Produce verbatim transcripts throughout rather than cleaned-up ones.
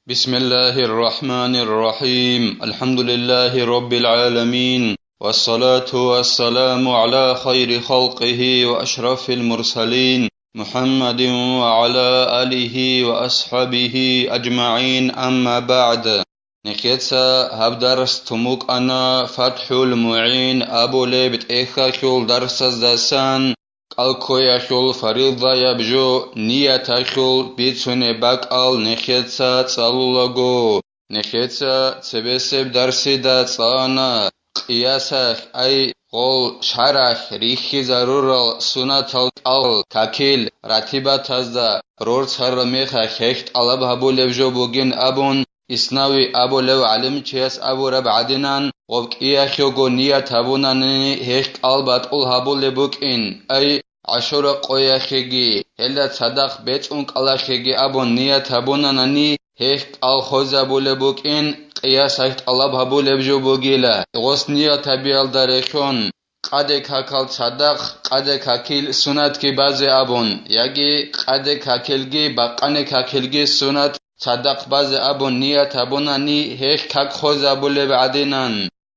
بسم الله الرحمن الرحيم. الحمد لله رب العالمين. والصلاة والسلام على خير خلقه وأشرف المرسلين محمد وعلى آله وأصحابه أجمعين. أما بعد. Нехеца гьаб дарс тумукъана ФатхӀул МугӀин абулеб тӀехьалъул дарсаздасан, кӀалкквеялъул фаризаяб жо нияталъул бицунеб бакӀал нехеца цӀалулаго. Нехеца цебесеб дарсида цӀалана къиясалъ, ай гъол шаргӀалъ рихьизарурал сунатал кӀал какил ратибатазда рорцараб мехалъ гьелъ тӀалаб гьабулеб жо бугин абун, Иснави абулев гӀалимчияс абураб гӀадинан, гъоб кӀияхьего ният гьабунанани гьелъ кӀал батӀул гьабулеб букӀин, ай, гӀашура къояхьеги, гьелда цадахъ бецӀун кӀалахьеги абун ният гьабунанани гьелъ кӀал хвезабулеб букӀин, къиясалъ тӀалаб гьабулеб жо бугила, гъос ният гьабиялда релълъун. Къаде какал цадахъ къаде какил сунатги базе абун, яги къаде какилги бакъане какилги сунат цадахъ базе абун ният гьабунани гьелъ как хвезабулеб гӀадинан.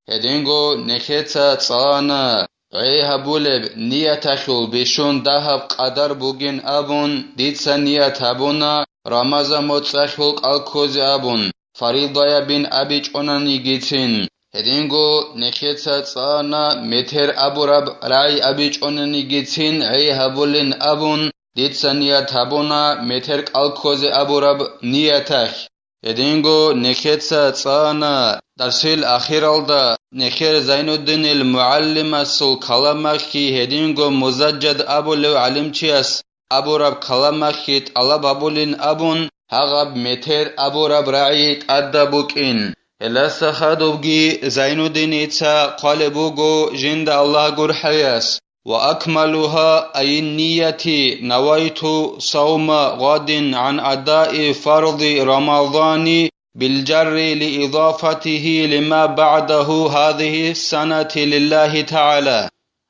Гьединго нехеца цӀалана, гӀей гьабулеб нияталъул бищун дагьаб къадар бугин абун, дица ният гьабуна Рамазан моцӀалъул кӀал ккозе абун, фаризаябин абичӀонанигицин. Гьединго нехеца цӀалана метер абураб рагӀи абичӀонанигицин гӀей гьабулин абун, дица ният гьабуна метер кӀал ккозе абураб нияталъ. Гьединго нехеца цӀалана дарсил ахиралда нехер Зайнуддинил мугӀалимасул каламалъги гьединго Музаджад абулев гӀалимчияс абураб каламалъги тӀалаб гьабулин абун, гьагъаб метер абураб рагӀи тӀадаб букӀин. Гьелдаса хадубги Зайнуддиница хъвалеб буго жинда Аллагь гурхӀаяс: «Ва акмалугьа, ай нияти, навайту саума гъадин гӀан адаи фарди Рамазани билжарри лиидафатигьи лима багӀдагьу гьазигьи ссанати лиллагьи тагӀала».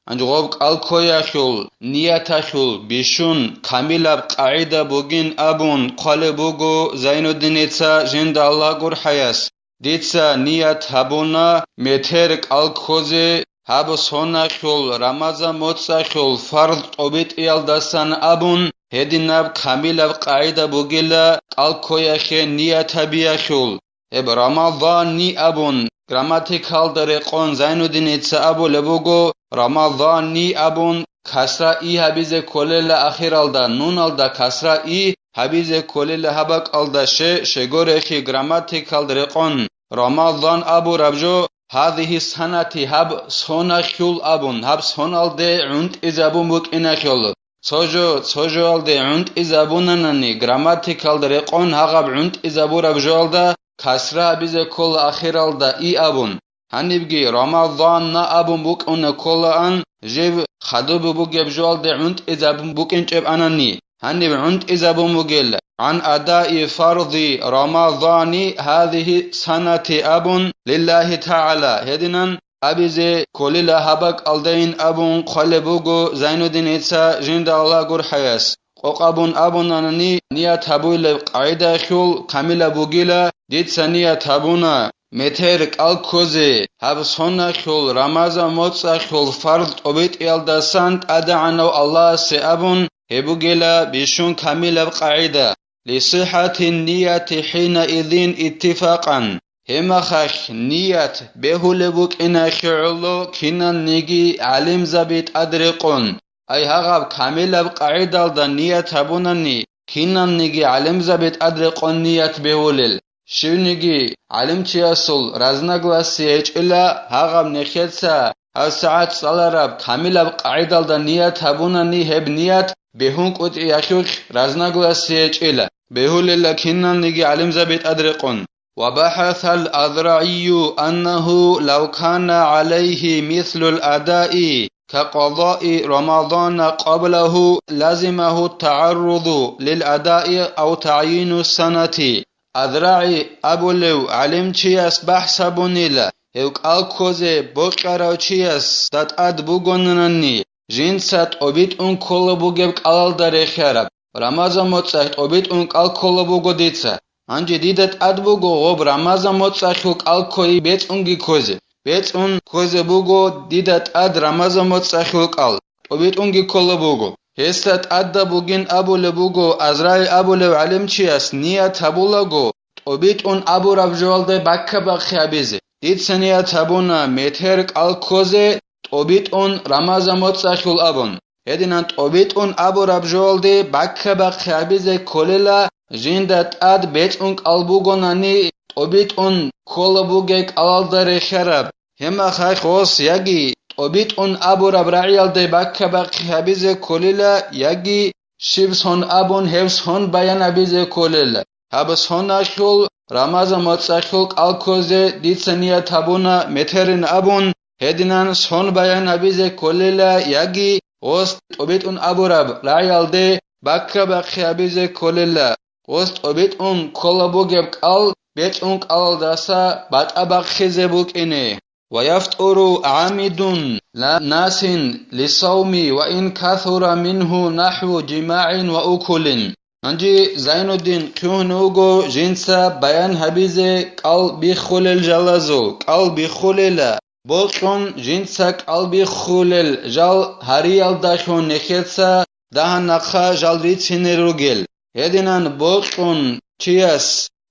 Гьанже гъоб кӀалкквеялъул нияталъул бищун камилаб къагӀида бугин абун хъвалеб буго Зайнуддиница жинда Аллагь гурхӀаяс. Дица ният гьабуна метер кӀалкквезе гьаб соналъул Рамазан моцӀалъул фард тӀобитӀиялдасан абун, гьединаб камилаб къагӀида бугила кӀалкквеялъе ният гьабиялъул. Гьеб Рамазани абун грамматикалда рекъон Зайнуддиница абулеб буго, Рамазани абун касра и гьабизе кколела ахиралда, нуналда касра и гьабизе кколела гьаб бакӀалда, ще, щегорехи грамматикалда рекъон Рамазан абураб жо, гьазигьи ссанати, гьаб соналъул абун, гьаб соналде гӀунтӀизабун букӀиналъул. Цо жо цо жоялде гӀунтӀизабунанани, грамматикалда рекъон гьагъаб гӀунтӀизабураб жоялда касра гьабизе ккола ахиралда и абун. Гьанибги Рамазанна абун букӀуна кколаан, жив хадуб бугеб жоялде гӀунтӀизабун букӀинчӀеб анани, гьаниб гӀунтӀизабун бугел, гӀан адаи фарди Рамазани гьазигьи ссанати абун, лиллагьи тагӀала, гьединан абизе кколила гьаб бакӀалдайин абун хъвалеб буго Зайнуддиница жинда Аллагь гурхӀаяс. Къокъабун абунанани ният гьабуйлеб къагӀидаялъул камилаб бугила, дица ният гьабуна метер кӀалкквезе гьаб соналъул Рамазан моцӀалъул фард тӀобитӀиялдасан ТӀадегӀанав Аллагьасе абун, гьеб бугила бищун камилаб къагӀида. Лисихати нияти хӀинаизин иттифакъан. Гьебмехалъ ният бегьулеб букӀиналъе гӀоло киналниги гӀалимзаби тӀадрекъон, ай гьагъаб камилаб къагӀидалда ният гьабунани, киналниги гӀалимзаби тӀадрекъон ният бегьулел. Щивниги гӀалимчиясул разногласие гьечӀила гьагъаб нехеца гьабсагӀат цӀалараб камилаб къагӀидалда ният гьабунани гьеб ният бегьун кӀутӀиялъулъ разногласие гьечӀила, бегьулела киналниги гӀалимзаби тӀадрекъон. وبحث الأذرعي أنه لو كان عليه مثل الأداء كقضاء رمضان قبله لزمه التعرض للأداء أو تعيين السنة. АзрагӀи абулев гӀалимчияс бахӀс гьабунила, гьев кӀалкквезе бокьарав чиясда тӀад бугонанани, жинца тӀобитӀун ккола бугеб кӀалалда рехиараб, Рамазан моцӀалъ тӀобитӀун кӀал ккола буго дица. Гьанже дида тӀад буго гъоб Рамазан моцӀалъул кӀал ккойи бецӀунги ккозе. БецӀун ккозе буго дида тӀад Рамазан моцӀалъул кӀал, тӀобитӀунги ккола буго. Гьесда тӀадаб бугин абулеб буго Азраил абулев гӀалимчияс ният гьабулаго, тӀобитӀун абураб жоялде баккабахъи гьабизе. Дица ният гьабуна метер кӀал ккозе, тӀобитӀун Рамазан моцӀалъул абун. Гьединан тӀобитӀун абураб жоялде баккабахъи гьабизе кколела, жинда тӀад бецӀун кӀал бугонани, тӀобитӀун ккола бугей кӀалалда рехиараб, гьемахъ гъос яги тӀобитӀун абураб рагӀиялде баккабахъи гьабизе кколела, яги щиб сон абун гьеб сон баян гьабизе кколела. Гьаб соналъул Рамазан моцӀалъул кӀал ккозе дица ният гьабуна метерин абун, гьединан сон баян гьабизе кколела, яги гъос тӀобитӀун абураб рагӀиялде баккабахъи гьабизе кколела, гъос тӀобитӀун ккола бугеб кӀал бецӀун кӀалалдаса батӀа бахъизе букӀине. ويفطر عامد لا ناس للصوم وإن كثر منه نحو جماع وأكل. Гьанже Зайнуддин хъугьун вуго жинца баян гьабизе кӀал биххулел жалазул, кӀал биххулела, бокьун жинца кӀал биххулел жал гьариялдалъун нехеца дагьа-нахъа жал рицине ругел. Гьединан бокьун чияс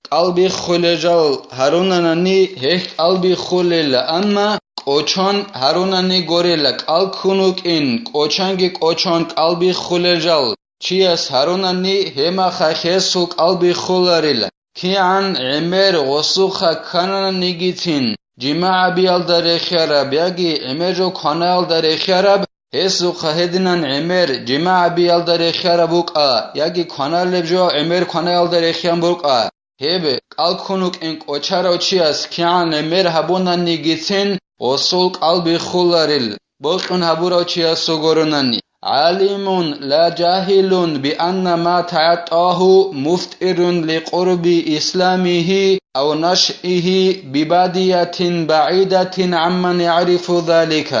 кӀал биххулел жал гьарунанани, гьелъ кӀал биххулела, амма кӀочон гьарунани горела, кӀал ккун вукӀин, кӀочанги кӀочон кӀал биххулел жал чияс гьарунани, гьемахъа гьесул кӀал биххуларила. КигӀан гӀемер гъосухъа кканананигицин, жимагӀ гьабиялда рехиараб яги гӀемер жо кванаялда рехиараб, гьесухъа гьединан гӀемер жимагӀ гьабиялда рехиараб букӀа, яги кваналеб жо гӀемер кванаялда рехиан букӀа, гьеб кӀал ккун вукӀин кӀочарав чияс кигӀан гӀемер гьабунанигицин гъосул кӀал биххуларил, бокьун гьабурав чиясул гурунани. عالم لا جاهل بأن ما تعاطاه مفطر لقرب إسلامه أو نشئه ببادية بعيدة عمن يعرف ذلك.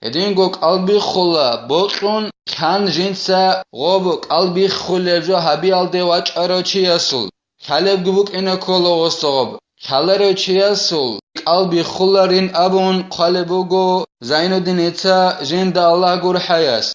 Гьединго кӀал биххула бокьун, кигӀан жинца гъоб кӀал биххулеб жо гьабиялде вачӀарав чиясул. Лъалебги букӀина ккола гъосда гъоб. Лъаларев чиясул кӀал биххуларин абун хъвалеб буго Зайнуддиница жинда Аллагь гурхӀаяс.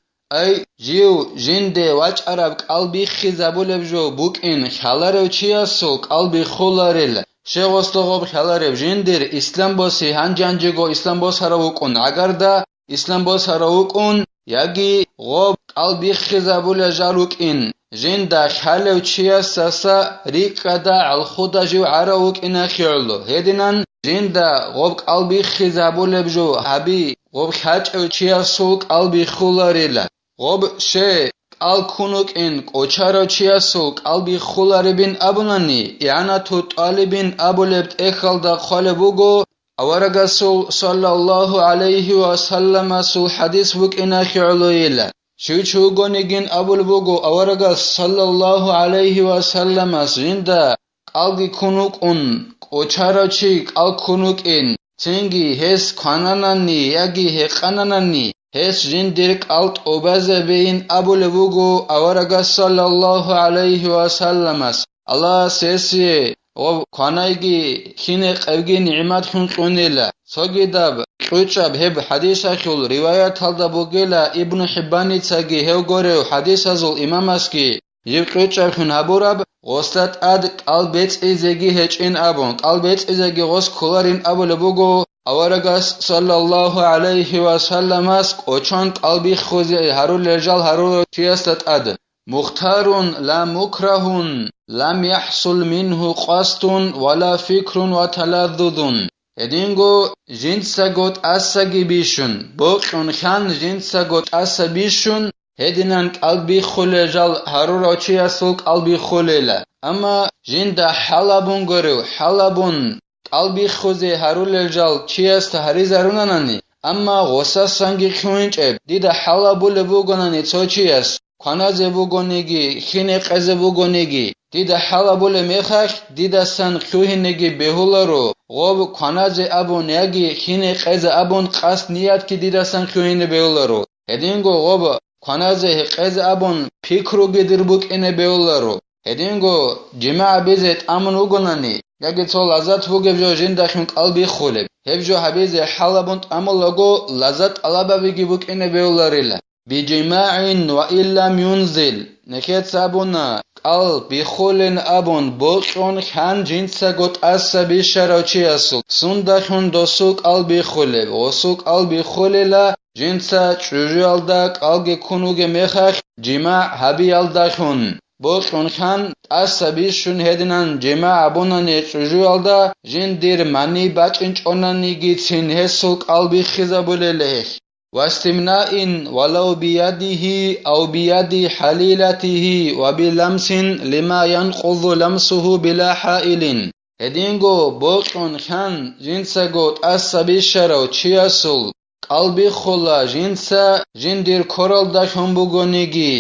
Ай, жив жинде вачӀараб кӀал биххизабулеб жо букӀин, лъаларев чиясул кӀал биххуларил, щай гъосда гъоб лъалареб жиндир ислам боси, гьанжанжего ислам босарав вукӀун, гӀагарда ислам босарав вукӀун, яги гъоб кӀал биххизабулел жал рукӀин, жинда лъалев чиясаса рикӀкӀада гӀалхуда жив гӀарав вукӀиналъе гӀоло. Гьединан жинда гъоб кӀал биххизабулеб жо гьаби, гъоб лъачӀев чиясул кӀал биххуларила. Гъоб щай кӀал ккун вукӀин кӀочарав чиясул кӀал биххуларебин абунани, игӀанату тӀалибин абулеб тӀехьалда хъвалеб буго, Аварагасул саллаллагьу гӀалайгьи ва салламасул хӀадис букӀиналъе гӀолойила. Щив чи вугонигин абулеб буго, аварагас саллаллагьу гӀалайгьи ва салламас жинда кӀалги ккун вукӀун, кӀочарав чи кӀал ккун вукӀин, цинги гьес квананани яги гьекъананани, гьес жиндир кӀал тӀубазабейин абулеб буго аварагас саллаллагьу гӀалайгьи ва салламас. Аллагьас гьесие гъоб кванайги, хьинекъебги нигӀматлъун кьунила. Цогидаб кьучӀаб гьеб хӀадисалъул риваяталда бугила Ибну ХӀиббаницаги гьев горев хӀадисазул имамасги жиб кьучӀаблъун гьабураб, гъосда тӀад кӀал бецӀизеги гьечӀин абун, кӀал бецӀизеги гъос кколарин абулеб буго аварагас саллаллагьу гӀалайгьи ва салламас кӀочон кӀал биххузе гьарулел жал гьарурав чиясда тӀад. مختار لا مكره لم يحصل منه قصد ولا فكر وتلذذ. Гьединго жинцаго тӀасаги бищун, бокьун хьан жинцаго тӀаса бищун, гьединан кӀал биххулел жал гьарурав чиясул кӀал биххулела. Амма жинда хӀалабун гурев, хӀалабун кӀал биххузе гьарулел жал чиясда гьаризарунанани, амма гъосасанги хьугьинчӀеб, дида хӀалабулеб бугонани цо чияс, кваназе бугониги, хьинекъезе бугониги, дида хӀалабулеб мехалъ, дидасан хьугьинеги бегьуларо, гъоб кваназе абун яги хьинекъезе абун къасд ниятги дидасан хьугьине бегьуларо. Гьединго гъоб кваназе гьекъезе абун пикруги дир букӀине бегьуларо. Гьединго жимагӀ гьабизе тӀамун вугонани, яги цо лаззат бугеб жо жиндалъун кӀал биххулеб, гьеб жо гьабизе хӀалабун тӀамулаго лаззат тӀалабабиги букӀине бегьуларила. БижимагӀин ва иллам юнзил, нехеца абуна, кӀал биххулин абун бокьун хьан жинцаго тӀаса бищарав чиясул, сундалъун досул кӀал биххулеб, гъосул кӀал биххулила, жинца чӀужуялда кӀалги ккун вугеб мехалъ, жимагӀ гьабиялдалъун. Бокьун хьан, тӀаса бищун гьединан жимагӀ гьабунани чӀужуялда, жиндир мани бачӀинчӀонанигицин гьесул кӀал биххизабулел гьелъ. Вастимнаин валав биядихьи ав бияди хӀалилатихьи ва биламсин лима янкъузу ламсухьу била хӀаилин. Гьединго бокьун хьан, жинцаго тӀаса бищарав чиясул кӀал биххула, жинца жиндир коралдалъун бугониги,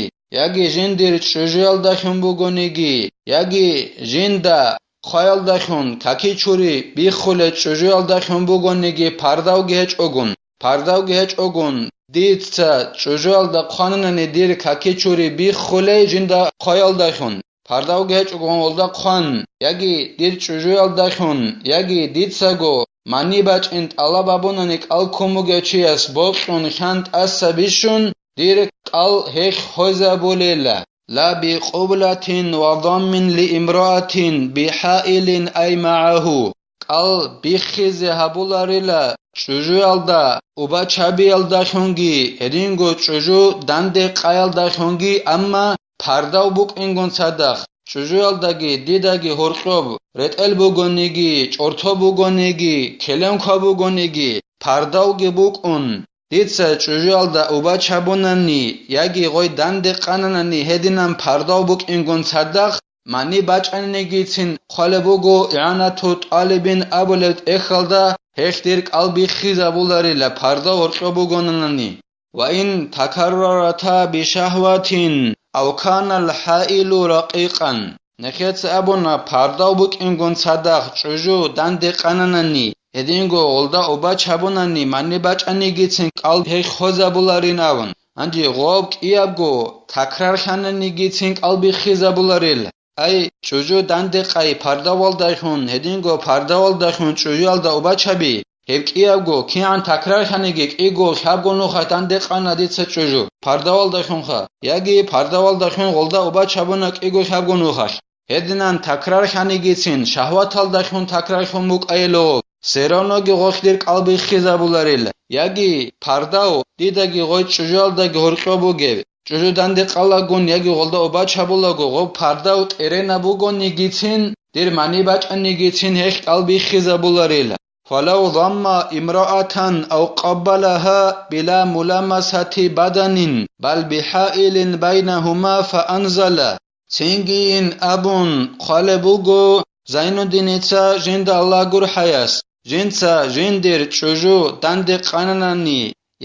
яги жиндир чӀужуялдалъун бугониги, яги жинда хъваялдалъун какичури биххулел чӀужуялдалъун бугониги пардавги гьечӀогун, пардавги гьечӀогун, дица чӀужуялда хъванани дир какичури биххулей жинда хъваялдалъун, пардавги гьечӀогун гъолда хъван, яги дир чӀужуялдалъун, яги дицаго мани бачӀин тӀалаб абунани кӀал ккун бугев чияс бокьун хьан тӀаса бищун, дир кӀал гьелъ хвезабулела. Ла бикъублатин ва даммин ли имраатин бихӀаилин ай магӀагьу. КӀал биххизе гьабуларила чӀужуялда, убачабиялдалъунги, гьединго чӀужу данде къаялдалъунги, амма пардав букӀингун цадахъ, чӀужуялдаги дидаги гьоркьоб, ретӀел бугониги, чӀорто бугониги, келенква бугониги, пардавги букӀун, дица чӀужуялда убачабунани яги гъой данде къананани гьединан пардав букӀингун цадахъ, мани бачӀанинигицин хъвалеб буго игӀанату тӀалибин абулеб тӀехьалда, гьелъ дир кӀал биххизабуларила пардав гьоркьоб бугонанани. Ва ин такаррарата бишагьватин ав канал хӀаилу ракъикъан. Нехеца абуна, пардав букӀингун цадахъ чӀужу данде къананани, гьединго гъолда убачабунани мани бачӀанигицин кӀал гьелъ хвезабуларин абун. Гьанже гъоб кӀиябго такрарлъананигицин кӀал биххизабуларил. Ай, чӀужу данде къай пардавалдайхун, гьединго пардавалдайхун чӀужуялда убачаби, гьеб кӀиябго, кигӀан такрарлъаниги кӀиго лъабго нухалъ данде къана дица чӀужу, пардавалдайхунха, яги пардавалдайхун гъолда убачабуна кӀиго лъабго нухалъ. Гьединан такрарлъанигицин, шагьваталдайхун такрарлъун букӀайило, серавноги гъолъ дир кӀал биххизабуларил, яги пардав дидаги гъой чӀужуялдаги гьоркьоб бугеб. ЧӀужу данде къалагун яги гъолда убачабулаго, гъоб пардав тӀеренаб бугонигицин, дир мани бачӀанигицин гьелъ кӀал биххизабуларила. Фалав замма имраатан ав къаббалагьа била муламасати баданин, бал бихӀаилин байнагьума фаанзала. Цинги ин абун хъвалеб буго Зайнуддиница жинда Аллагь гурхӀаяс, жинца жиндир чӀужу данде къананани,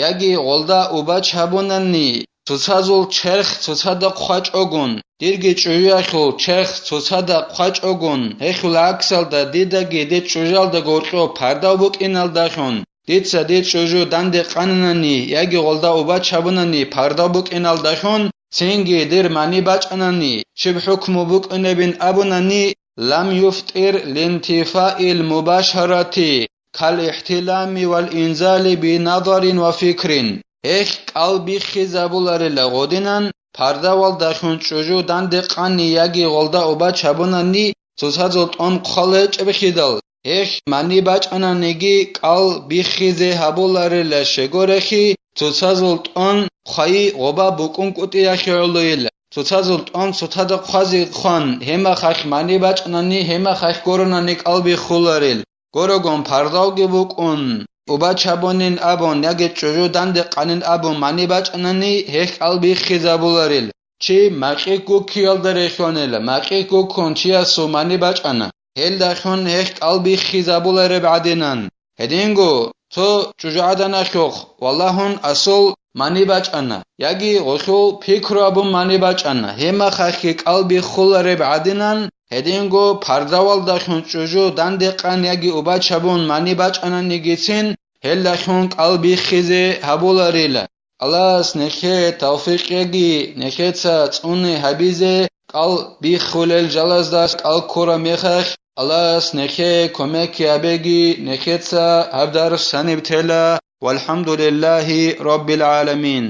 яги гъолда убач гьабунани, цоцазул черх цоцада хъвачӀогун, дирги чӀужуялъул черх цоцада хъвачӀогун, гьелъул гӀаксалда дидаги дир чӀужуялда гьоркьоб пардав букӀиналдалъун, дица дир чӀужу данде къананани яги гъолда убач гьабунани пардав букӀиналдалъун, цинги дир мани бачӀанани, щиб хӀукму букӀунебин абунани, лам юфтӀир линтифаил мубашарати, кал ихтилами вал инзали биназарин ва фикрин. Гьелъ кӀал биххизабуларила гъодинан, пардавалдалъун чӀужу данде къани яги гъолда убач гьабунани, цоцазул тӀом хъвал гьечӀеб хидал, гьелъ мани бачӀананиги кӀал биххизе гьабуларила щегорехи, цоцазул тӀом хъвайи гъоба букӀун кӀутӀиялъе гӀолойила. Цоцазул тӀом цоцада хъвазе хъван, гьемахалъ мани бачӀанани, гьемахалъ горонани кӀал биххуларил. Горогун пардавги букӀун, убач гьабунин абун яги чӀужу данде къанин абун мани бачӀанани, гьелъ кӀал биххизабуларил. Чи макьи гуккиялда рехьонила, макьи гуккун чиясул мани бачӀана, гьелдалъун гьелъ кӀал биххизабулареб гӀадинан. Гьединго цо чӀужугӀаданалъухъ валагьун асул мани бачӀана, яги гъолъул пикру абун мани бачӀана, гьемахалъги кӀал биххулареб гӀадинан, гьединго пардавалдалъун чӀужу данде къан яги убач гьабун мани бачӀананигицин, гьелдалъун кӀал биххизе гьабуларила. Аллагьас нехее тавфикъ яги, нехеца цӀуне гьабизе кӀал биххулел жалазда кӀал ккураб мехалъ, Аллагьас нехее кумек гьабеги, нехеца гьаб дарс гьаниб тела. ВалхӀамдулиллагьи раббил гӀаламин.